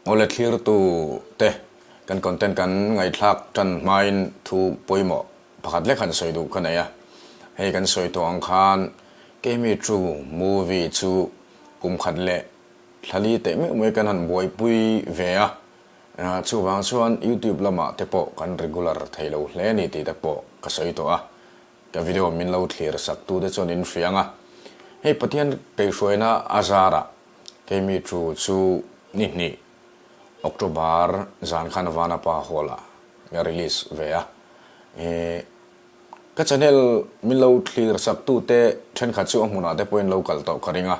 Awle thlirtu te kan content kan ngaihthlak tan hmain thu pawimawh pakhat lek han sawi duh ka nei a. Hei kan sawi tawh ang khan Keimi True movie chu kum khat leh thlali teh meuh mai kan han buaipui ve a. Chuvang chuan YouTube lamah te pawh kan regular thei lo hle a ni tih te pawh ka sawi tawh a. Ka video min lo thlir sak tu te chuan in hriang a, hei Pathian kaihhruaina a zarah keimi thu chu ni hnih October zan khan Vanapa Hall ah ka release ve a, ih ka channel min lo thlir sak tu te thenkhat chu a hmunah te pawhin lo kal tawh ka ring a,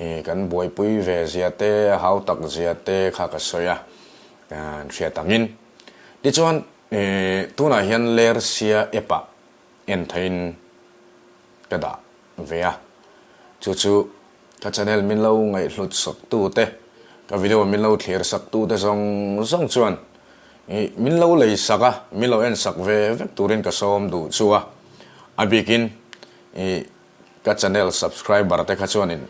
ih kan buaipui ve zia te a hau tak zia te kha ka sawi a, kan hriat angin tichuan Tunah hian Lersia app ah en theihin ka dah ve a, chu chu ka channel min lo ngaihhlut sak tu te, ka video min lo thlir sak tu te zawng zawng chuan min lo lei sak a, min lo en sak ve vek turin ka sawm duh chu a, a bikin ka channel subscriber te kha chuanin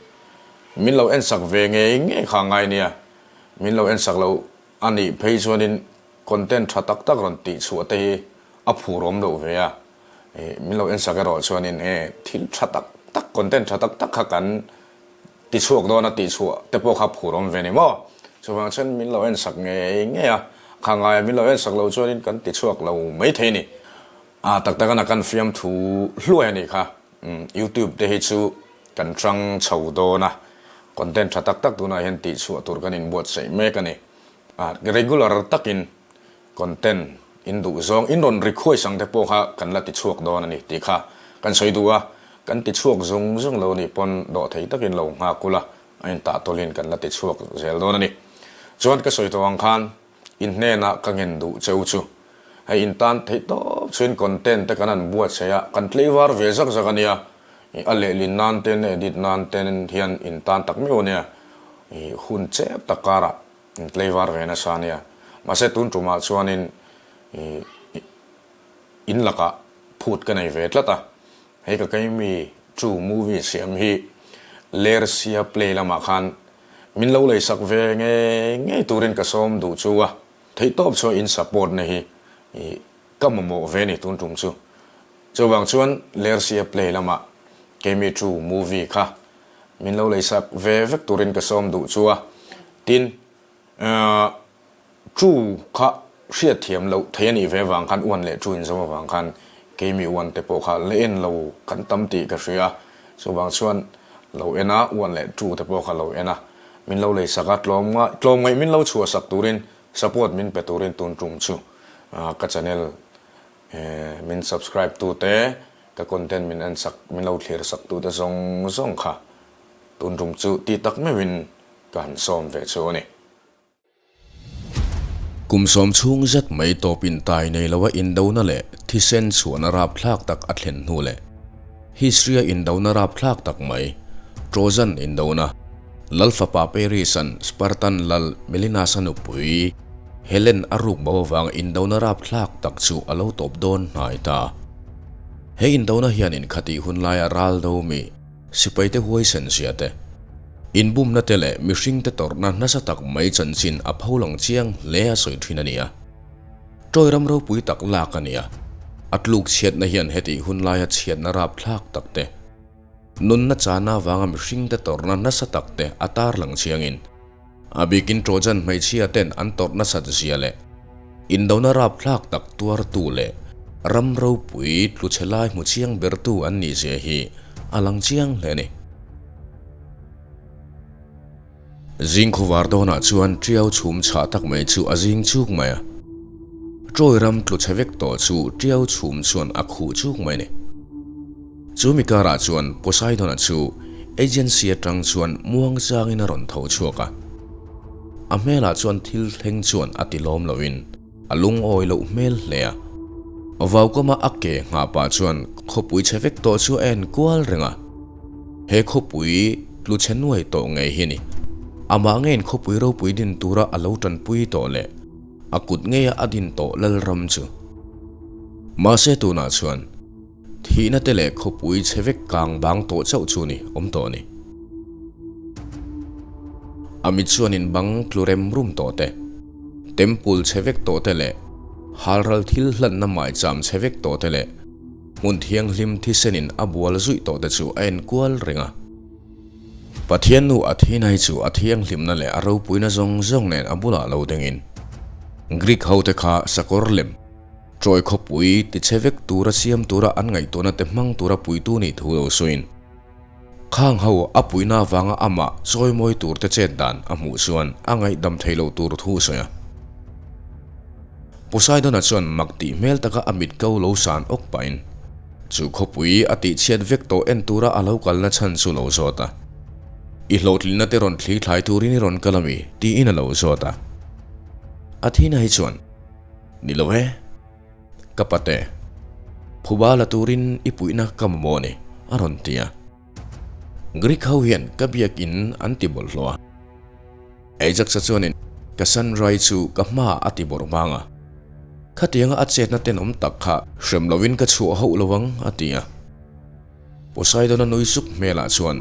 min lo en sak ve ngei ngei kha ngai nia, min lo en sak lo a nih phei chuanin Content tha tak tak rawn tih chhuah te hi a phur awm loh ve a, min lo ensak erawh chuanin he thil tha tak tak content tha tak tak kha kan ti chhuak dawn a tih chhuah te pawh kha phur awm ve ni maw? Chuvang chuan min lo ensak ngei ngei a, kha ngaia min lo ensak lo chuanin kan ti chhuak lo mai thei ni. A tak tak a na kan fiamthu hluai a nih kha, YouTube te hi chu kan chang chho dawn a, content tha tak tak tunah hian tih chhuah tur kan inbuatsaih mek a ni. A regular takin content in duh zawng in rawn request ang te pawh kha kan la ti chhuak dawn a ni tih kha kan sawi duh a, kan ti chhuak zung zung lo nih pawn dawh thei takin lo nghak ula a intah tawlhin kan la ti chhuak zel dawn a ni. Chuan ka sawi tawh ang khan in hnenah ka ngen duh cheu chu hei in tan theih tawp chuin content te kan han buatsaih a, kan tleivar ve zak zak a nia, a lehlin nan ten edit nan ten hian in tan tak meuh a nia, hun chep tak karah In tleivar ve nasa a nia. Mahse tun tumah chuanin in lakah phut ka nei ve tlat a. Hei ka keimi True movie siam hi Lersia play lamah khan min lo leisak ve ngei ngei turin ka sawm duh chu a. Theihtawp chuan in support na hi ka mamawh ve ni tun tum chu. Chuvang chuan Lersia play lamah keimi True movie kha Min lo leisak ve vek turin ka sawm duh chu a. Tin, True kha hriatthiam loh thei a nih ve avang khan uan leh True inzawm avang khan keimi uan te pawh kha la en lo kan tam tih ka hria a. Chuvang chuan lo en a, uan leh True te pawh kha lo en a. Min lo leisak a, tlawmngaih min lo chhuahsak turin support min pe turin tun tum chu ka channel Min subscribe tu te, ka content min en sak, min lo thlir sak tu te zawng zawng kha tun tum chu ti tak meuhin ka han sawm ve chu a ni. Kum sawm chhung zet mai tawp in tai nei loa indona leh thisen chhuahna rapthlak tak a thlen hnu leh history-a indona rapthlak tak mai, Trojan indona, Lal fapa Paris-a'n Spartan lal Melinas-a nupui Helen a ruk bo avang indona rapthlak tak chu a lo tawp dawn hnai ta. He indona hian inkhatih hun laia ral do mi sipaite huaisen zia te, inbumna te leh mihringte tawrhna nasa tak mai chanchin a pho lang chiang hle a sawi thin a ni a. Tawi ram ropui tak lak a ni a, a tluk chhiatna hian hetih hun laia chhiatna rapthlak tak te, nunna chana avanga mihringte tawrhna nasa tak te a tarlang chiangin, A bikin Trojan hmeichhia ten an tawrh nasat zia leh indona rapthlak tak tuartu leh ram ropui tlu chhe lai hmu chiang bertu an nih zia hi a lang chiang hle a ni. Zing khuvar dawnah chuan Tiau chhum chhah tak mai chu a zing chuk mai a. Troy ram tlu chhe vek tawh chu Tiau chhum chuan a khuh chuk mai a ni. Chu mi karah chuan Poseidon-a chu agency atang chuan muang changin a rawn tho chhuak a. A hmelah chuan thil thleng chuan a ti lawm loin a lungawi loh hmel hle a. Vaukama a ke nghah pah chuan khawpui chhe vek tawh chu a en kual reng a. He khawpui tlu chhe nuai tawh ngei hi ni. Amah ngeiin khawpui ropui din tura a lo tanpui tawh leh a kut ngeia a din tawh Lalram chu. Mahse tunah chuan. Thihna te leh khawpui chhe vek kang bang tawh chauh chu ni awm tawh ni. A mit chuan in bang tlu rem rum tawh te, temple chhe vek tawh te leh halral thil hlanna maicham chhe vek tawh te leh hmun thianghlim thisenin a bual zuih tawh te chu a en kual reng a. Pathian nu Athena-i chu a thianghlimna leh a ropuina zawng zawng nen a bulah lo dingin Greek hote kha sakawr lem, Troy khawpui tichhe vek tura siam tura an ngaihtuahna te hmang tura puitu nih thu lo sawiin khang ho a puihna avanga amah chawimawi tur te chet dan a hmuh chuan a ngaihdam thei lo tur thu a sawi a. Poseidon-a chuan mak tih hmel taka a mit ko lo san awk pahin chu khawpui a tihchhiat vek tawh en tura a lo kalna chhan chu lo zawt a. I hlawhtlinna te rawn thli thlai turin i rawn kal a mi? tiin a lo zawt a. Athena hi chuan, Ni lo e. Ka pate, phuba la turin i puihna ka mamawh a ni, a rawn ti a. Greek ho hian ka biakin an ti bawlhhlawh a. Ajax-a chuanin Cassandra-i chu ka hmaah a ti bawrh vang a. Khatianga a chetna tenawm tak kha hrem lovin ka chhuah hauh lo ang, a ti a. Poseidon-a nui suk hmelah chuan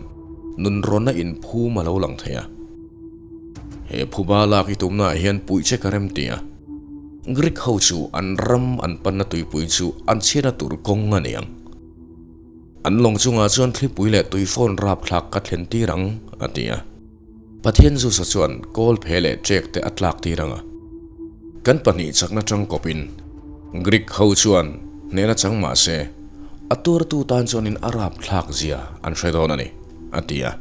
nunrawnna inphum a lo lang thei a. He phuba lak i tumnaah hian puih che ka rem ti a. Greek ho chu an ram an panna tuipui chu an chhiatna tur kawng a ni ang. An lawng chungah chuan thlipui leh tuifawn rapthlak ka thlen tir ang, a ti a. Pathian Zusa chuan kawl phe leh ṭek te a tlak tir ang a. Kan pahnih chakna ṭang kawpin Greek ho chuan hnehna chang mah se, a tuartu tan chuanin a rapthlak zia an hre dawn a ni, a ti a.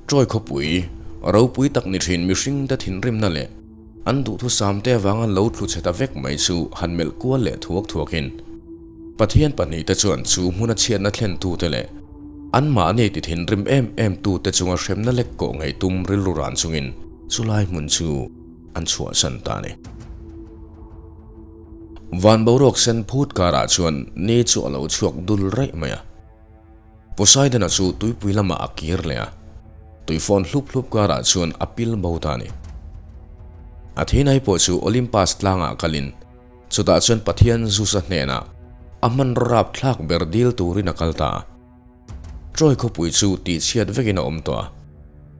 Troy khawpui ropui tak ni ṭhin mihringte thinrimna leh an duhthusam te avanga lo tlu chhe ta vek mai chu han melh kual leh thuak thuakin Pathian pahnihte chuan chu hmuna chhiatna thlentute leh anmahni ti thinrim em em tute chunga hremna lek kawh ngei tum rilru ran chungin chulai hmun chu an chhuahsan ta a ni. Van boruak sen phut karah chuan ni chu a lo chhuak dul raih mai a. Poseidon-a chu tuipui lamah a kir leh a, tuifawn hlup hlup karah chuan a pil bo ta a ni. Athena-i pawh chu Olympus tlangah kalin Chutah chuan Pathian Zeus-a hnenah a hmanraw rapthlak ber dil turin a kal ta a. Troy khawpui chu tihchhiat vekin a awm tawh a.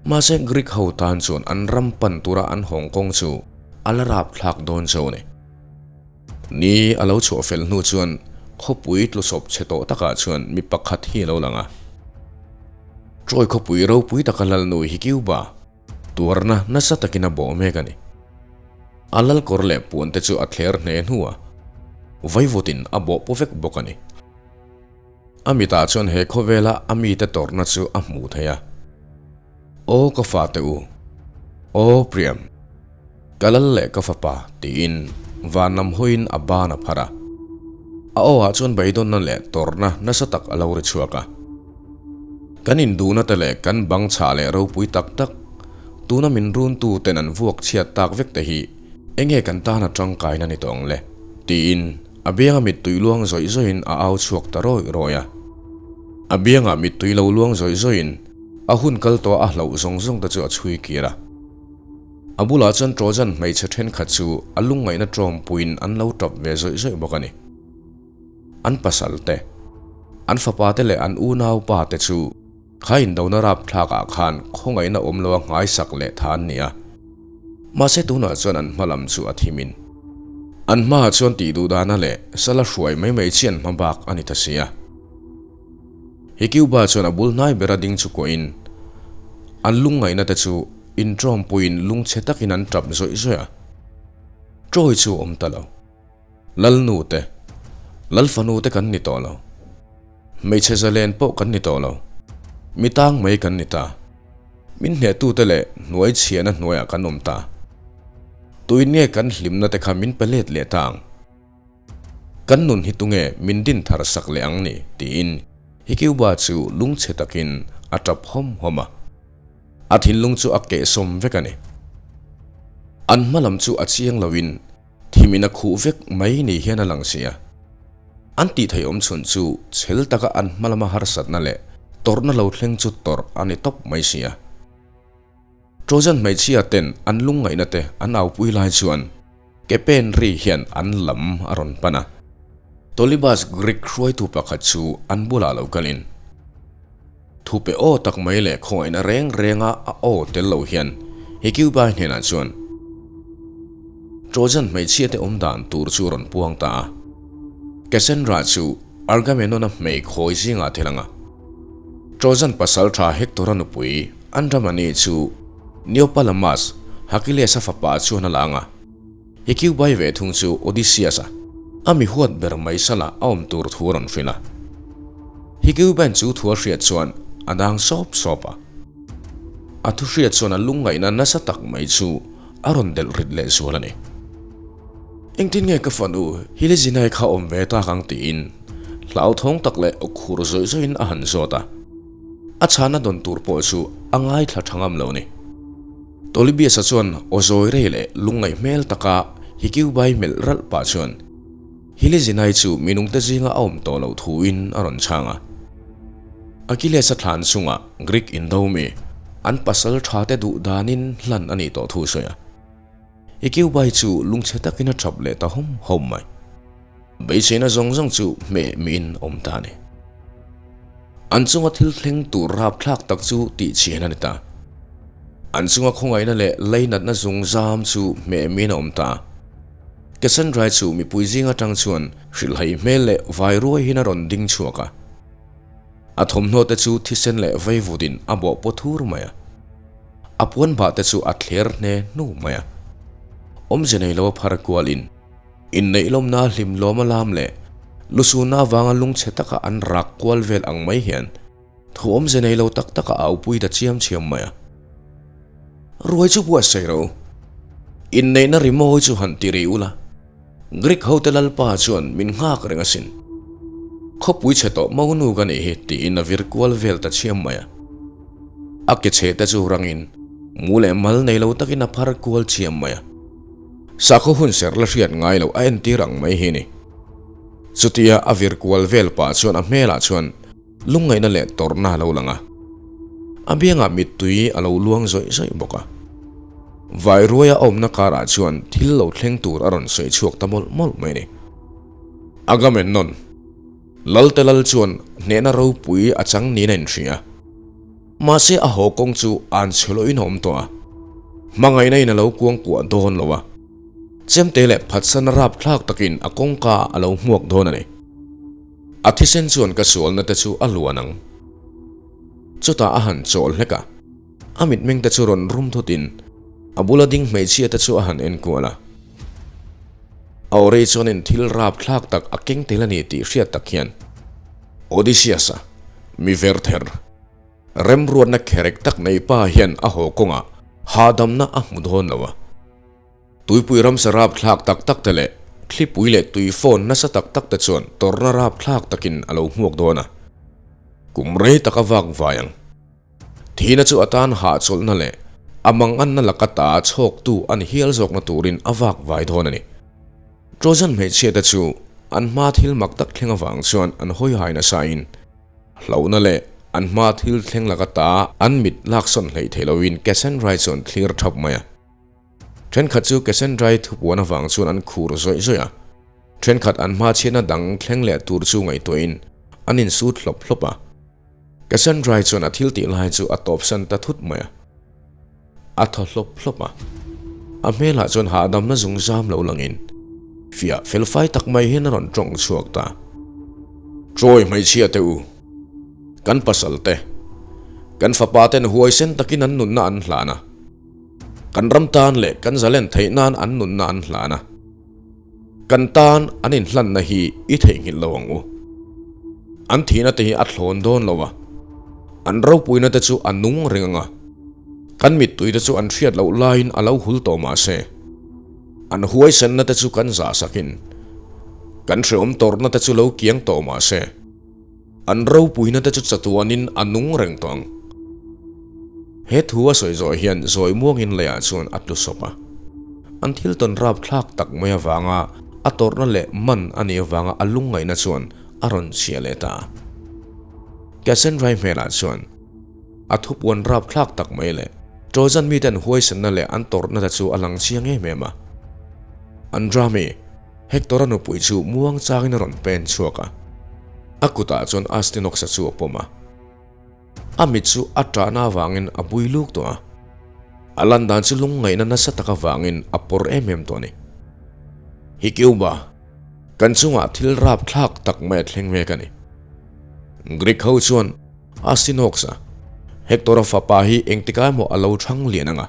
Mahse Greek ho tan chuan an ram pan tura an hawng kawng chu a la rapthlak dawn cho a ni. Ni a lo chhuah fel hnu chuan khawpui tlusawp chhe tawh takah chuan mi pakhat hi a lo lang a. Troy khawpui ropui taka lalnu hi Cuba Tuarna nasa takin a bawh mek a ni. A lalkawr leh puan te chu a thler hne hnu a, vaivutin a bawh paw vek bawk a ni. A mitah chuan he khawvela a mite tawrhna chu a hmuh theih a. Aw ka fate u, aw Priam, ka lal leh ka fapa tiin van lam hawiin a ban a phar a. A aw ah chuan beidawnna leh tawrhna nasa tak a lo ri chhuak a. Kan induhna te leh kan bang chhah leh ropui tak tak, tuna min runtu ten an vuak chhiat tak vek te hi enge kan tana tangkaina ni tawh ang le? tiin a bianga mittui luang zawih zawihin a au chhuak ta rawih rawih a. A bianga mittui lo luang zawih zawihin a hun kal tawh a hlauh zawng zawng te chu a chhui kir a. A bulah chuan Trojan hmeichhe thenkhat chu a lungngaihna tawmpuiin an lo tap ve zawih zawih bawk a ni. An pasal te, an fapa te leh an unau pa te chu kha indona rapthlak ah khan khawngaihna awm lo a nghaisak leh tha an ni a. Mahse tunah chuan an hma lam chu a thim in an hmaah chuan tih duh dana leh sala hruai mai mai chian hma bak a ni ta si a. Hikiuba chuan a bul hnai bera ding chu kuahin an lungngaihna te chu intawmpuiin lungchhe takin an tap zawih zawih a. Troy chu a awm ta lo. Lalnu te, Lalfanu te kan ni tawh lo. Hmeichhe zalen pawh kan ni tawh lo. Mi tang mai kan ni ta. Min hnehtute leh hnuai chhiahna hnuaiah kan awm ta. Tuin nge kan hlimna te kha min pe let leh ta ang? Kan nun hi tunge min din thar sak leh ang ni? tiin Hikiuba chu lungchhe takin a tap hawm hawm a. A thinlung chu a kehsawm vek a ni. An hma lam chu a chiang loin Thimin a khuh vek mai ni hian a lang si a. An tih theih awm chhun chu chhel taka an hma lama harsatna leh tawrhna lo thleng chu tawrh a ni tawp mai si a. Trojan hmeichhia ten an lungngaihna te an aupui lai chuan ke pen ri hian an lam a rawn pan a. Tolibas Greek hruaitu pakhat chu an bulah lo kalin. Thupe aw tak mai leh khawngaihna reng renga a aw tel lo hian Hecuba hnenah chuan Trojan hmeichhiate awm dan tur chu a rawn puang ta a. Cassandra chu Argamenon-a hmei khawi zingah a tel ang a. Trojan pasal tha Hector-a nupui Andramani chu Neopalamas, Achilles-a fapa chuan a la ang a. Hecuba ve thung chu Odysseus-a a mi huat ber mai salah a awm tur thu a rawn hrilh a. Hecuba-in chu thu a hriat chuan a dang sawp sawp a. A thu hriat chuan a lungngaihna nasa tak mai chu a rawn delh rit leh zual a ni. Engtin nge ka fanu Hilizinai kha awm ve tak ang tiin hlauthawng tak leh aw khur zawih zawihin a han zawt a. A chhana dawn tur pawh chu a ngaithla tha ngam lo a ni. Polybius-a chuan aw zawi rei leh lungngaih hmel taka Hecuba-i melh ralh pah chuan Hilizinai chu minungte zinga a awm tawh loh thuin a rawn chhang a. Achilles-a thlan chungah Greek indo mi an pasal thate duh danin hlan a nih tawh thu a sawi a. Hecuba-i chu lungchhe takin a thap leh ta hawm hawm mai. Beiseina zawng zawng chu hmeh miin awm ta a ni. An chunga thil thleng tur rapthlak tak chu tihchhian a ni ta. An chunga khawngaihna leh leinatna zung zam chu hmeh miin a awm ta. Cassandra chu mipui zing atang chuan hrilhhai hmel leh vai ruai hian a rawn ding chhuak a. A thawmhnaw te chu thisen leh veivutin a bawh paw thur mai a. A puan bah te chu a thler hne hnu mai a. Awmze nei lo a phar kualin Inneih lawmna hlim lawm a lam leh lusuna avanga lungchhe taka an rak kual vel ang mai hian thu awmze nei lo tak taka a aupui ta chiam chiam mai a. Ruai chu buatsaih ro. Inneihna rimawi chu han ti rih ula, Greek hote lalpa chuan min nghak reng asin. Khawpui chhe tawh monu ka nih hi tiin a vir kual vel ta chiam mai a. A ke chhe te chu rangin mu leh mal nei lo takin a phar kual chiam mai a. Sakhaw hun serh la hriat ngai loh a entir ang mai hi ni. Chutia a vir kual vel pah chuan a hmelah chuan lungngaihna leh tawrhna a lo lang a. A biangah mittui a lo luang zawih zawih bawk a. Vairuaia a awmna karah chuan thil lo thleng tur a rawn sawi chhuak ta mawlh mawlh mai ni. Agamemnon, Lalte lal chuan hnehna ropui a chang niin a inhria. Mahse a haw kawng chu an chhe lohin a awm tawh a, hmangaihna in a lo kuang kuah dawn lo a, chemte leh phatsan rapthlak takin a kawngka a lo hmuak dawn a ni. A thisen chuan ka sualna te chu a luan ang. Chutah a han chawl hlek a, a mitmeng te chu rawn rum thutin a bula ding hmeichhia te chu a han enkual a. A aw rei chuanin thil rapthlak tak a keng tel a ni tih hriat tak hian Odysseus-a mi verther Remruatna kherek tak nei pa hian a haw kawngah hahdamna a hmu dawn lo a. Tuipui ramsa rapthlak tak tak te leh thlipui leh tui phone nasa tak tak te chuan tawrhna rapthlak takin a lo hmuak dawn a. Kum rei tak a vak vai ang. Thihna chu a tan hahchawlhna leh a manganna laka ta chhawktu a ni hial zawkna turin a vak vai dawn a ni. Trojan hmeichhia te chu an hma thil mak tak thleng avang chuan an hawi hai nasa in Hlauhna leh an hma thil thleng laka ta an mit laksawn hleih theih loin Cassandra-i chuan thlir thap mai a. Thenkhat chu Cassandra-i thupuan avang chuan an khur zawih zawih a. Thenkhat an hma chhiatna dang thleng leh tur chu ngaihtuahin an insut hlawp hlawp a. Cassandra-i chuan a thil tih lai chu a tawpsan ta thut mai a. A thaw hlawp hlawp a, a hmelah chuan hahdamna zung zam lo langin fiah felfai tak mai hian a rawn tawng chhuak ta. Troy hmeichhia te u, kan pasal te, kan fapa ten huaisen takin an nunna an hlan a, kan ram tan leh kan zalen theih nan an nunna an hlan a, kan tan an inhlanna hi i theihnghilh lo ang u. An thihna te hi a thlawn dawn lo a, an ropuina te chu a nung reng ang a, kan mittui te chu an hriat loh laiin a lo hul tawh mah se, an huaisenna te chu kan zah sakin kan hreawm tawrhna te chu lo kiang tawh mah se, An ropuina te chu chatuanin a nung reng tawh ang. He thu a sawi zawh hian zawi muangin leiah chuan a tlu sawp a. An thil tawn rapthlak tak mai avanga a tawrhna leh man a nih avanga a lungngaihna chuan a rawn chhia leh ta a. Cassandra-i hmelah chuan a thupuan rapthlak tak mai leh Trojan miten huaisenna leh an tawrhna te chu a lang chiang em em a. Andrami. Hector-a nupui chu muang changin a rawn pen chhuak a, a kutah chuan Astinox-a chu a pawm a. A mit chu a ṭahna avangin a bui luk tawh a. A lan dan chu lungngaihna nasa tak avangin a pawr em em tawh a ni. Hikiuba, kan chungah thil rapthlak tak mai a thleng mek a ni. Greek ho chuan Asinox-a, Hector-a fapa hi engtikah emaw a lo chhang lian ang a.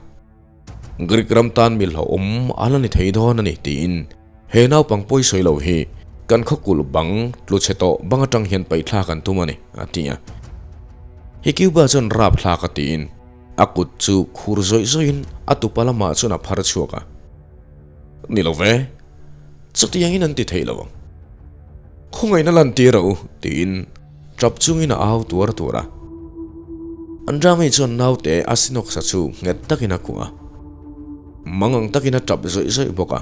Greek ram tan mi hlauhawm a la ni thei dawn a ni tiin he naupang pawisawi lo hi kan khawkulh bang tlu chhe tawh bang atang hian paihthlak an tum a ni, a ti a. Hikiuba chuan rapthlak a tiin a kut chu khur zawih zawihin a tupa lamah chuan a phar chhuak a. Ni lo ve, chutiangin an ti thei lo ang. Khawngaihna lantir a u, tiin Tap chungin a au tuar tuar a. Andrami chuan naute a sinawksa chu nghet takin a kuah a. Mang ang takin a tap zawih zawih bawk a.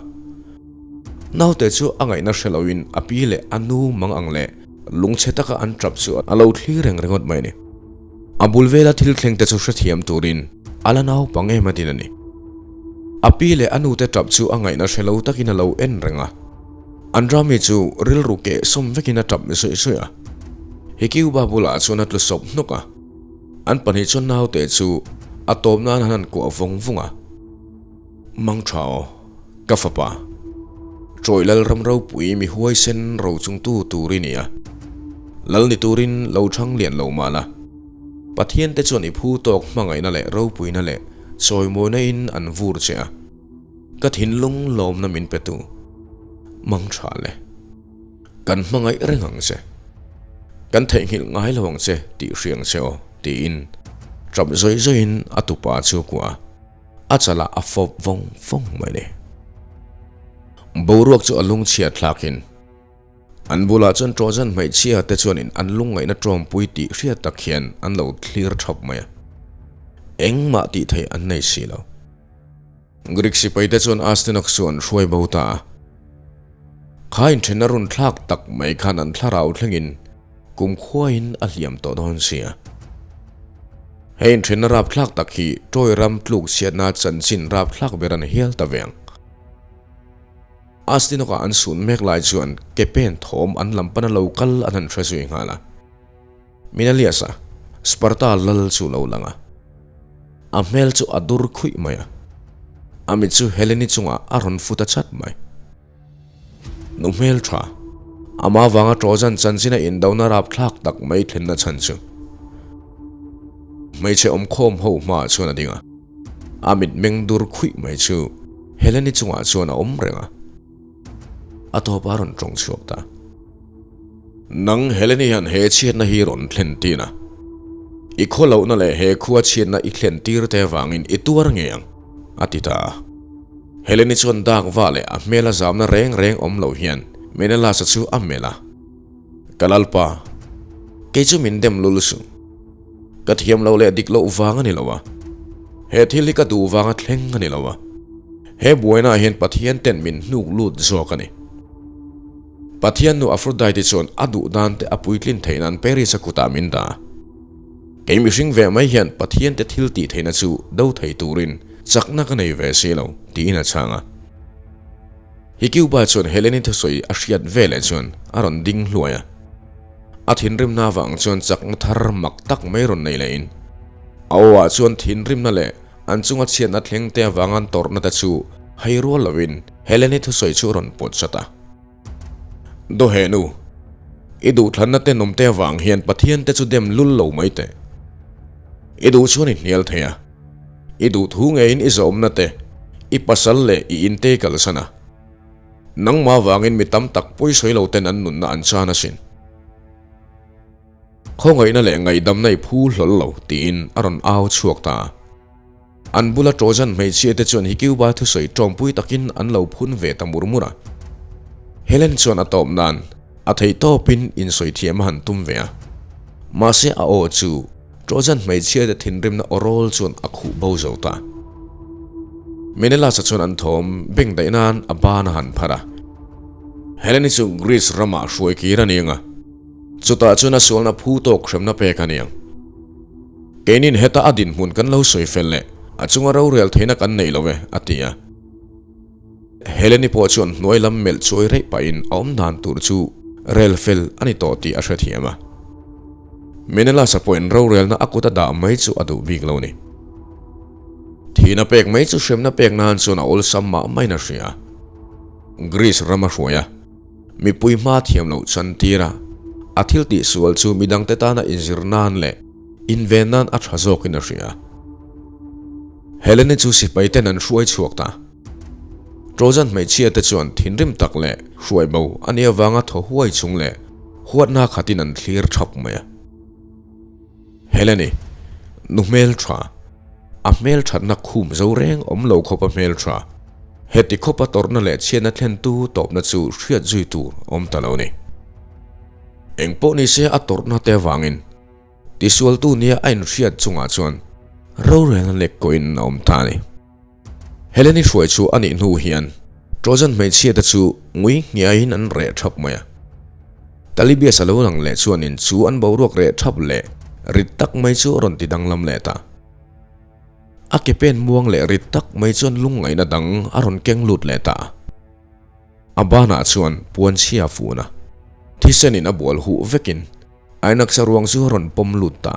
Naute chu a ngaihna hre loin a pi leh a nu mang ang leh lungchhe taka an tap chu a lo thlir reng ringawt mai a ni. A bul vela thil thleng te chu hrethiam turin a la naupang em a din a ni. A pi leh a nute tap chu a ngaihna hre lo takin a lo en reng a. Andrami chu rilru keh sawm vekin a tap zawih zawih a. Hikiuba bulah chuan a tlu sawp hnawk a. An pahnih chuan naute chu a tawp nan an han kuah vawng vawng a. Mang tha aw, ka fapa. Tawih lal ram ropui mi huaisen ro chungtu tur i ni a. Lal ni turin lo chhang lian lo mah la. Pathian te chuan i phu tawk hmangaihna leh ropuina leh chawimawina in an vur che a. Ka thinlung lawmna min pe tu mang tha le. Kan hmangaih reng ang che. Kan theihnghilh ngai lo ang che tih hriang che aw tiin tap zawih zawihin a tupa chu a kuah a, a chalah a fawp vawng vawng mai ni. Boruak chu a lungchhiat thlakin an bulah chuan Trojan hmeichhia te chuanin an lungngaihna tawmpui tih hriat tak hian an lo thlir thap mai a, engmah tih theih an nei si lo. Greek sipaite chuan Astenok chu an hruai bo ta a. Kha inthenna run thlak tak mai khan an thlarau thlengin kumkhuain a hliam tawh dawn si a. He inthenna rapthlak tak hi Troy ram tluk chhiatna chanchin rapthlak ber a ni hial ta ve ang. Astenok-a an sun mek lai chuan ke pen thawm an lam pana lo kal an han hre zui nghal a. Menelius-a, Sparta lal chu lo lang a. A hmel chu a dur khuih mai a. A mit chu Helene-i chungah a rawn fu ta chat mai. Nu hmel tha, amah vanga Trojan chanchina indona rapthlak tak mai thlenna chhan chu hmeichhe awmkhawm ho hmaah chuan a ding a. A mit meng dur khuih mai chu Helene-i chungah chuan a awm reng a. A tawp a rawn tawng chhuak ta. Nang Helene hian he chhiatna hi rawn thlen tin a. I khaw lohna leh he khua chhiatna i thlen tir te vangin i tuar ngei ang, a ti ta a. Helene chuan dak va leh a hmel a zamna reng reng awm lo hian Menelaus-a chu a melh a. Ka lalpa, kei chu min dem lul suh. Ka thiam loh leh dik loh vang a ni lo a. He thil hi ka duh vanga thleng a ni lo a. He buainaah hian Pathian ten min hnuk lut zawk a ni. Pathian nu Aphrodite chuan a duh dan te a puitlin theih nan Paris-a kutah min dah a. Kei mihring ve mai hian Pathian te thil tih theihna chu do thei turin chakna ka nei ve si lo, tiin a chhang a. Hecuba chuan Helene-i thusawi a hriat veleh chuan a rawn ding hluai a. A thinrimna avang chuan chakna thar mak tak mai rawn nei lehin a aw ah chuan thinrimna leh an chunga chhiatna thleng te avanga an tawrhna te chu hai rual lovin Helene-i thusawi chu a rawn pawt chat a. Dawheh nu, i duhthlanna tenawm te avang hian Pathian te chu dem lul lo mai teh. I duh chuan i hnial thei a, i duh thu ngeiin i zawmna te, i pasal leh i inte i kalsan a. Nangmah vangin mi tam tak pawisawi lo ten an nunna an chan asin. Khawngaihna leh ngaihdamna i phu hlawl lo tiin a rawn au chhuak ta a. An bula Trojan hmeichhia te chuan Hecuba thusawi tawmpui takin an lo phun ve ta mur mur a. Helen chuan a tawp nan a theih tawpin insawi thiam a han tum ve a. Mahse a aw chu Trojan hmeichhia te thinrimna aw rawl chuan a khuh bo zo ta. Menelaus-a chuan an thawm beng daih nan a ban a han phar a. Helen-i chu Greece ramah hruai kir a ni ang a. Chutah chuan a sualna phu tawk hremna pek a ni ang. Keinin heta a dinhmun kan lo sawi fel leh a chunga rorel theihna kan nei lo e, a ti a. Heleni pawh chuan hnuai lam melh chuai reih pahin a awm dan tur chu rel fel a ni tawh tih a hrethiam a. Menelaus-a pawhin rorelna a kut a dah mai chu a duh bik lo ni. Thihna pek mai chu hremna pek nan chuan a awlsam mah maiin a hria. Greece ram a hruai a, mipui hma thiam loh chan tir a, a thil tihsual chu midangte tana inzir nan leh inven nan a tha zawkin a hria. Helene chu sipai ten an hruai chhuak ta. Trojan hmeichhia te chuan thinrim tak leh hruai bo a nih avanga thaw huai chung leh huatna khatin an thlir thap mai a. Helene, nu hmeltha, a hmelthatna khum zo reng awm lo khawpa hmeltha, heti khawpa tawrhna leh chhiatna thlentu tawpna chu hriat zui tur awm ta lo ni. Engpawh nise a tawrhna te avangin tisualtu nia a inhriat chungah chuan rorelna lek kawhin a awm ta a ni. Helene hruai chu a nih hnu hian Trojan hmeichhia te chu ngui nghiaiin an reh thap mai a. Taliebias a lo lang leh chuanin chu an boruak reh thap leh rit tak mai chu a rawn ti danglam leh ta. A ke pen muang leh rit tak mai chuan lungngaihna dang a rawn keng lut leh ta. A banah chuan puanchhia a fun a, thisenin a bual huh vekin Ainaxa ruang chu a rawn pawm lut ta.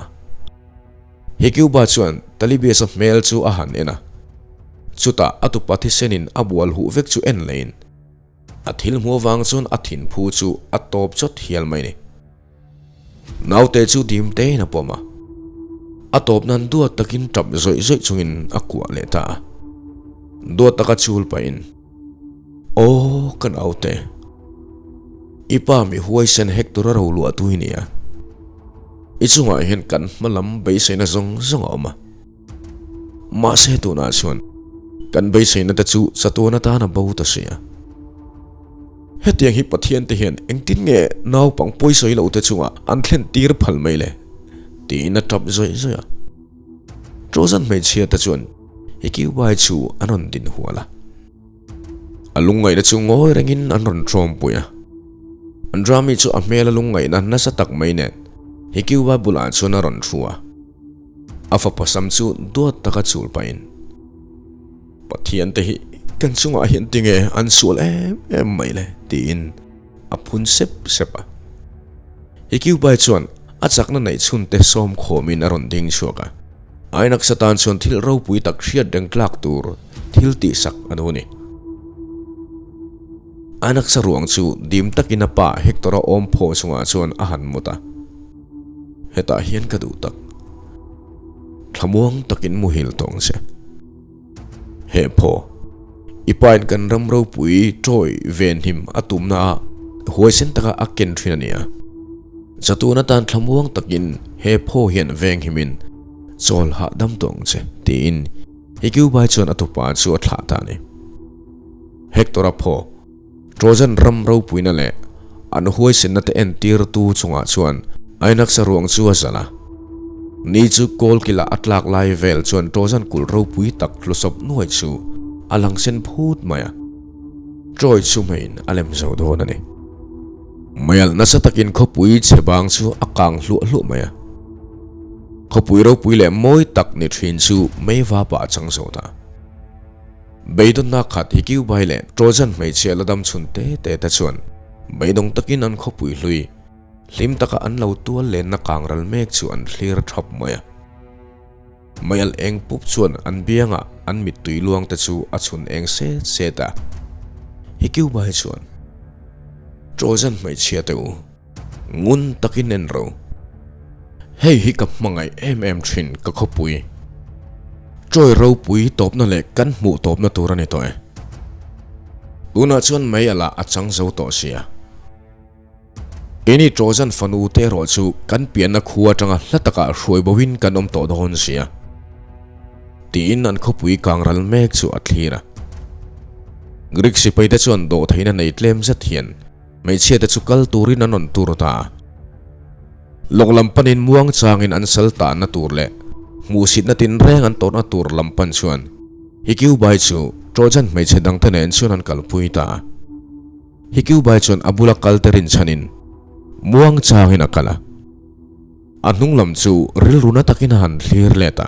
Hecuba chuan Taliebias-a hmel chu a han en a, chutah a tupa thisenin a bual huh vek chu en lehin a thil hmu avang chuan a thinphu chu a tawp chawt hial mai ni. Naute chu dim tein a pawm a, a tawp nan duat takin tap zawih zawih chungin a kuah leh ta a. Duat taka chul pahin, Aw ka naute, i pa mi huaisen hek tura ro luah tu i nia. I chungah hian kan hma lam beiseina zawng zawng a awm a. Mahse tunah chuan kan beiseina te chu chatuan atan a bo ta si a. Hetiang hi Pathian te hian engtin nge naupang pawisawi lo te chungah an thlen tir phal mai le? tiin a tap zawih zawih a. Trojan hmeichhia te chuan Hekiubai chu an rawn din hual a. A lungngaihna chu ngawi rengin an rawn tawmpui a. Andrami chu a hmel a lungngaihna nasa tak mai nen Hekiubai bulah chuan a rawn thu a. A fapa sam chu duat taka chul pahin, Pathian te hi kan chungah hian tinge an sual em em mai le? tiin a phun sep sep a. Hekiupai chuan a chakna neih chhunte sawm khawmin a rawn ding chhuak a. Ainaksa tan chuan thil ropui tak hriat reng tlak tur thil tihsak a nu ni. Ainaksa ruang chu dim takin a pa Hector-a awm phaw chungah chuan a han mut a. Hetah hian ka duh tak. Thlamuang takin muhil tawng che. He phaw, i pain kan ram ropui Troy venhim a tumna ah huaisen taka a ken thin a nia. Chatuan atan thlamuang takin he phaw hian venghimin chawl hahdam tawng che, tiin Hecuba chuan a tupa chu a thlah ta a ni. Hector-a phaw. Trojan ram ropuina leh an huaisenna te entirtu chungah chuan Ainaxa ruang chu a zalh a. Ni chu kawlkila a tlak lai vel chuan Trojan kulh ropui tak hlusawp nuai chu a lang sen phut mai a. Troy chu hmeiin a lem zo dawn a ni. Meialh nasa takin khawpui chhe bang chu a kang hluah hluah mai a. Khawpui ropui leh mawi tak ni thin chu meiva pah a chang zo ta. Beidawnna khat hi Kiubai leh Trojan hmeichhia la dam chhun te te te chuan beidawng takin an khawpui hlui, hlim taka an lo tual lenna kangral mek chu an thlir thap mai a. Meialh eng pup chuan an biangah an mittui luang te chu a chhun eng set set a. Hi Kiubai chuan, Trojan hmeichhia te u, Ngun takin en ro. Hei hi ka hmangaih em em thin ka khawpui. Troy ropui tawpna leh kan hmuh tawpna tur a ni tawh e. Tunah chuan mei alah a chang zo tawh sia. Keini Trojan fanu te erawh chu kan pianna khua atanga hla takah hruai boin kan awm tawh dawn sia. Tiin an khawpui kangral mek chu a thlir a. Greek sipai te chuan dawhtheihna nei tlem zet hian Hmeichhia te chu kal turin an rawn tur ta a. Lawng lam panin muang changin an sal tahna tur leh hmuhsitna tinreng an tawrhna tur lam pan chuan Hikiubai chu Trojan hmeichhe dangte nen chuan an kalpui ta a. Hikiubai chuan a bula kal te rinchhanin muang changin a kal a. A hnung lam chu rilru na takin a han thlir let a.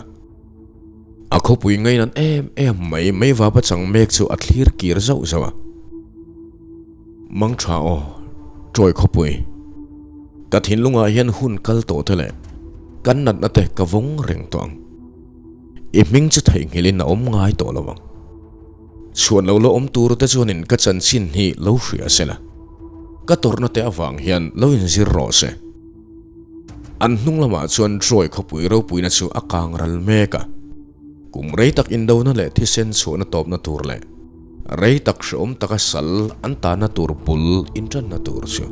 A khawpui ngainan em em mai meivapa chang mek chu a thlir kir zauh zauh a. Mang tha aw, Troy khawpui. Ka thinlungah hian hun kal tawh te leh. Kan natna te ka vawng reng tawh ang. I hming chu theihnghilhin a awm ngai tawh lo ang. Chhuan lo la awm tur te chuanin ka chanchin hi lo hria se la, ka tawrhna te avang hian lo inzir rawh se. An hnung lamah chuan Troy khawpui ropuina chu a kang ral mek a. Kum rei tak indona leh thisen chhuahna tawpna tur leh rei tak hrehawm taka sal an tanna tur bul intanna tur chu.